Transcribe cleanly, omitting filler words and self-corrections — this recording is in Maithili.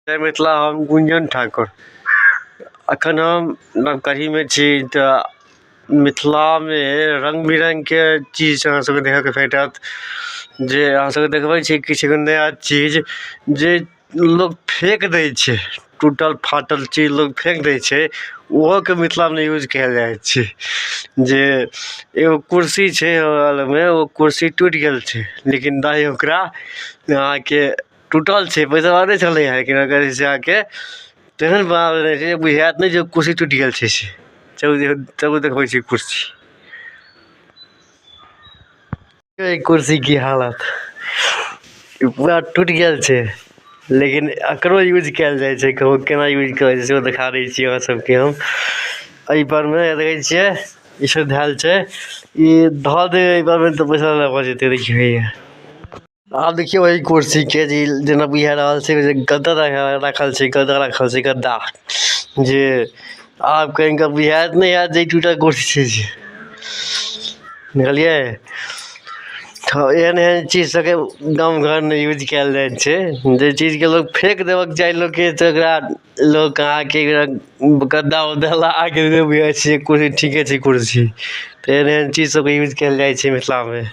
जय मिथिला। हम गुंजन ठाकुर। अखन हम नवकरीमे छी तऽ मिथिलामे रङ्ग बिरङ्गके चीज अहाँ सबके देखैके भेटत, जे अहाँ सबके देखबै छी किछु नया चीज जे लोक फेक दै छै, टूटल फाटल चीज लोक फेक दै छै, ओहोके मिथिलामे यूज कयल जाइ छै। जे एगो कुर्सी छै बगलमे, ओ कुर्सी टूटि गेल छै, लेकिन नहि ओकरा अहाँके टूटल छै, पैसा नहि छलै, लेकिन अगर जे छै अहाँके तेहन बना देने छै, बुझायत नहि जे कुर्सी टूटि गेल छै। से चलू चलू, देखबै छी कुर्सी। कुर्सी की हालत, ई पूरा टूटि गेल छै, लेकिन एकरो यूज कयल जाइ छै। कहू, केना यूज कयल जाइ छै, सेहो देखा दै छी अहाँ सबके हम। एहि पर मे देखै छियै, ई सब धयल छै। ई धऽ देबै एहि पर मे तऽ बैसल भऽ जेतै। देखियौ, हैया आब देखियौ एहि कुर्सी के, जे जेना बुझा रहल छै जे गद्दा राखल छै, गद्दा राखल छै, गद्दा जे आब कनिके बुझायत नहि हैत जे ई टूटल कुर्सी छै। बुझलियै? तऽ एहन एहन चीज सबके गाम घरमे यूज कयल जाइ छै। जे चीजके लोक फेक देबऽके चाही लोकके, तऽ ओकरा लोक अहाँके गद्दा उद्दा लगाके बुझाइ छै कुर्सी ठीके छै कुर्सी। तऽ एहन एहन चीज सबके यूज कयल जाइ छै मिथिलामे।